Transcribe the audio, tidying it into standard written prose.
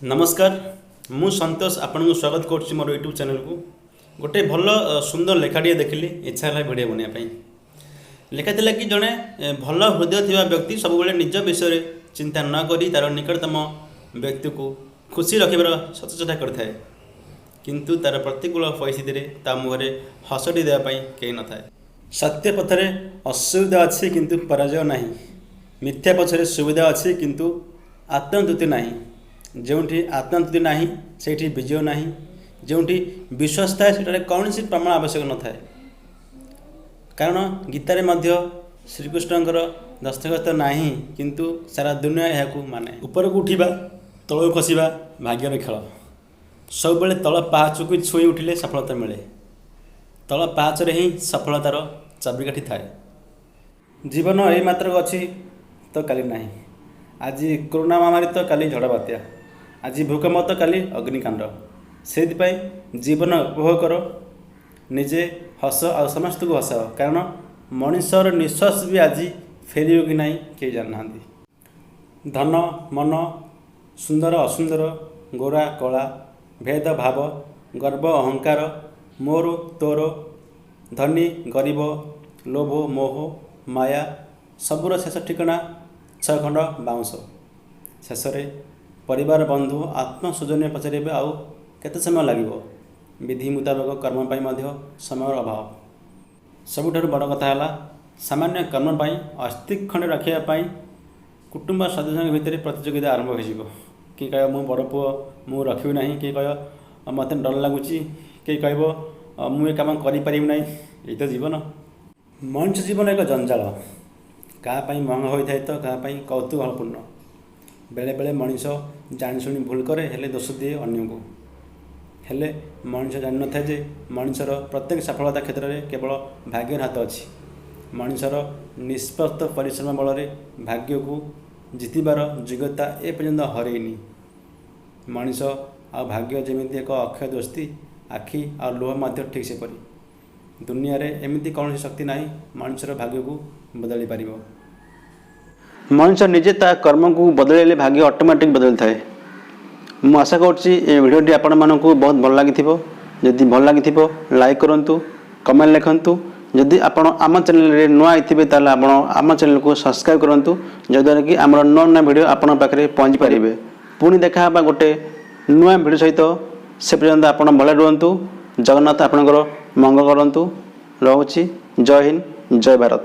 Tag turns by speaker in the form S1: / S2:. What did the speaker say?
S1: ନମସ୍କାର, ମୁଁ ସନ୍ତୋଷ ଆପଣଙ୍କୁ ସ୍ୱାଗତ କରୁଛି ମୋର ୟୁଟ୍ୟୁବ୍ ଚ୍ୟାନେଲକୁ। ଗୋଟେ ଭଲ ସୁନ୍ଦର ଲେଖାଟିଏ ଦେଖିଲି, ଇଚ୍ଛା ହେଲା ଭିଡ଼ିଓ ବନେଇବା ପାଇଁ। ଲେଖା ଥିଲା କି ଜଣେ ଭଲ ହୃଦୟ ଥିବା ବ୍ୟକ୍ତି ସବୁବେଳେ ନିଜ ବିଷୟରେ ଚିନ୍ତା ନ କରି ତା'ର ନିକଟତମ ବ୍ୟକ୍ତିକୁ ଖୁସି ରଖିବାର ସଚେଷ୍ଟା କରିଥାଏ, କିନ୍ତୁ ତା'ର ପ୍ରତିକୂଳ ପରିସ୍ଥିତିରେ ତା ମୁହଁରେ ହସଟି ଦେବା ପାଇଁ କେହି ନଥାଏ। ସତ୍ୟ ପଥରେ ଅସୁବିଧା ଅଛି, କିନ୍ତୁ ପରାଜୟ ନାହିଁ। ମିଥ୍ୟା ପଛରେ ସୁବିଧା ଅଛି, କିନ୍ତୁ ଆତ୍ମତୃପ୍ତି ନାହିଁ। ଯେଉଁଠି ଆତ୍ମତୃପ୍ତି ନାହିଁ, ସେଇଠି ବିଜୟ ନାହିଁ। ଯେଉଁଠି ବିଶ୍ୱାସ ଥାଏ, ସେଠାରେ କୌଣସି ପ୍ରମାଣ ଆବଶ୍ୟକ ନଥାଏ, କାରଣ ଗୀତାରେ ମଧ୍ୟ ଶ୍ରୀକୃଷ୍ଣଙ୍କର ଦସ୍ତଖତ ନାହିଁ, କିନ୍ତୁ ସାରା ଦୁନିଆ ଏହାକୁ ମାନେ। ଉପରକୁ ଉଠିବା, ତଳକୁ ଖସିବା ଭାଗ୍ୟର ଖେଳ। ସବୁବେଳେ ତଳ ପାହାଚକୁ ଛୁଇଁ ଉଠିଲେ ସଫଳତା ମିଳେ। ତଳ ପାହାଚରେ ହିଁ ସଫଳତାର ଚାବିକାଠି ଥାଏ। ଜୀବନ ଏଇ ମାତ୍ର ଅଛି ତ କାଲି ନାହିଁ। ଆଜି କରୋନା ମହାମାରୀ ତ କାଲି ଝଡ଼ ବାତ୍ୟା, ଆଜି ଭୂକମ୍ପ ତ କାଲି ଅଗ୍ନିକାଣ୍ଡ। ସେଇଥିପାଇଁ ଜୀବନ ଉପଭୋଗ କର, ନିଜେ ହସ ଆଉ ସମସ୍ତଙ୍କୁ ହସାଅ, କାରଣ ମଣିଷର ନିଶ୍ୱାସ ବି ଆଜି ଫେରିବ କି ନାହିଁ କେହି ଜାଣିନାହାନ୍ତି। ଧନ ମନ, ସୁନ୍ଦର ଅସୁନ୍ଦର, ଗୋରା କଳା, ଭେଦଭାବ, ଗର୍ବ ଅହଙ୍କାର, ମୋର ତୋର, ଧନୀ ଗରିବ, ଲୋଭ ମୋହ ମାୟା, ସବୁର ଶେଷ ଠିକଣା ଛଅ ଖଣ୍ଡ ବାଉଁଶ। ଶେଷରେ ପରିବାର, ବନ୍ଧୁ, ଆତ୍ମୀୟସ୍ୱଜନ ପଚାରିବେ, ଆଉ କେତେ ସମୟ ଲାଗିବ? ବିଧି ମୁତାବକ କର୍ମ ପାଇଁ ମଧ୍ୟ ସମୟର ଅଭାବ। ସବୁଠାରୁ ବଡ଼ କଥା ହେଲା, ସାମାନ୍ୟ କର୍ମ ପାଇଁ ଅସ୍ଥି ଖଣ୍ଡେ ରଖିବା ପାଇଁ କୁଟୁମ୍ବ ସଦସ୍ୟଙ୍କ ଭିତରେ ପ୍ରତିଯୋଗିତା ଆରମ୍ଭ ହୋଇଯିବ। କିଏ କହିବ, ମୁଁ ବଡ଼ ପୁଅ, ମୁଁ ରଖିବି ନାହିଁ। କିଏ କହିବ, ମୋତେ ଡର ଲାଗୁଛି। କିଏ କହିବ, ମୁଁ ଏ କାମ କରିପାରିବି ନାହିଁ। ଏଇ ତ ଜୀବନ। ମଣିଷ ଜୀବନ ଏକ ଜଞ୍ଜାଳ। କାହା ପାଇଁ ମହଙ୍ଗା ହୋଇଥାଏ ତ କାହା ପାଇଁ କୌତୂହଳପୂର୍ଣ୍ଣ। ବେଳେବେଳେ ମଣିଷ ଜାଣିଶୁଣି ଭୁଲ କରେ, ହେଲେ ଦୋଷ ଦିଏ ଅନ୍ୟକୁ। ହେଲେ ମଣିଷ ଜାଣିନଥାଏ ଯେ ମଣିଷର ପ୍ରତ୍ୟେକ ସଫଳତା କ୍ଷେତ୍ରରେ କେବଳ ଭାଗ୍ୟର ହାତ ଅଛି। ମଣିଷର ନିଷ୍ପକ୍ଷ ପରିଶ୍ରମ ବଳରେ ଭାଗ୍ୟକୁ ଜିତିବାର ଯୋଗ୍ୟତା ଏପର୍ଯ୍ୟନ୍ତ ହରେଇନି। ମଣିଷ ଆଉ ଭାଗ୍ୟ ଯେମିତି ଏକ ଅକ୍ଷୟ ଦୋସ୍ତି, ଆଖି ଆଉ ଲୁହ ମଧ୍ୟ ଠିକ୍ ସେପରି। ଦୁନିଆରେ ଏମିତି କୌଣସି ଶକ୍ତି ନାହିଁ ମଣିଷର ଭାଗ୍ୟକୁ ବଦଳାଇ ପାରିବ। ମଣିଷ ନିଜେ ତା କର୍ମକୁ ବଦଳାଇଲେ ଭାଗ୍ୟ ଅଟୋମେଟିକ୍ ବଦଳିଥାଏ। ମୁଁ ଆଶା କରୁଛି ଏ ଭିଡ଼ିଓଟି ଆପଣମାନଙ୍କୁ ବହୁତ ଭଲ ଲାଗିଥିବ। ଯଦି ଭଲ ଲାଗିଥିବ, ଲାଇକ୍ କରନ୍ତୁ, କମେଣ୍ଟ ଲେଖନ୍ତୁ। ଯଦି ଆପଣ ଆମ ଚ୍ୟାନେଲରେ ନୂଆ ହେଇଥିବେ, ତାହେଲେ ଆପଣ ଆମ ଚ୍ୟାନେଲକୁ ସବସ୍କ୍ରାଇବ୍ କରନ୍ତୁ, ଯଦ୍ୱାରା କି ଆମର ନୂଆ ନୂଆ ଭିଡ଼ିଓ ଆପଣଙ୍କ ପାଖରେ ପହଞ୍ଚି ପାରିବେ। ପୁଣି ଦେଖା ହେବା ଗୋଟେ ନୂଆ ଭିଡ଼ିଓ ସହିତ। ସେ ପର୍ଯ୍ୟନ୍ତ ଆପଣ ଭଲରେ ରୁହନ୍ତୁ। ଜଗନ୍ନାଥ ଆପଣଙ୍କର ମଙ୍ଗଳ କରନ୍ତୁ। ରହୁଛି। ଜୟ ହିନ୍ଦ, ଜୟ ଭାରତ।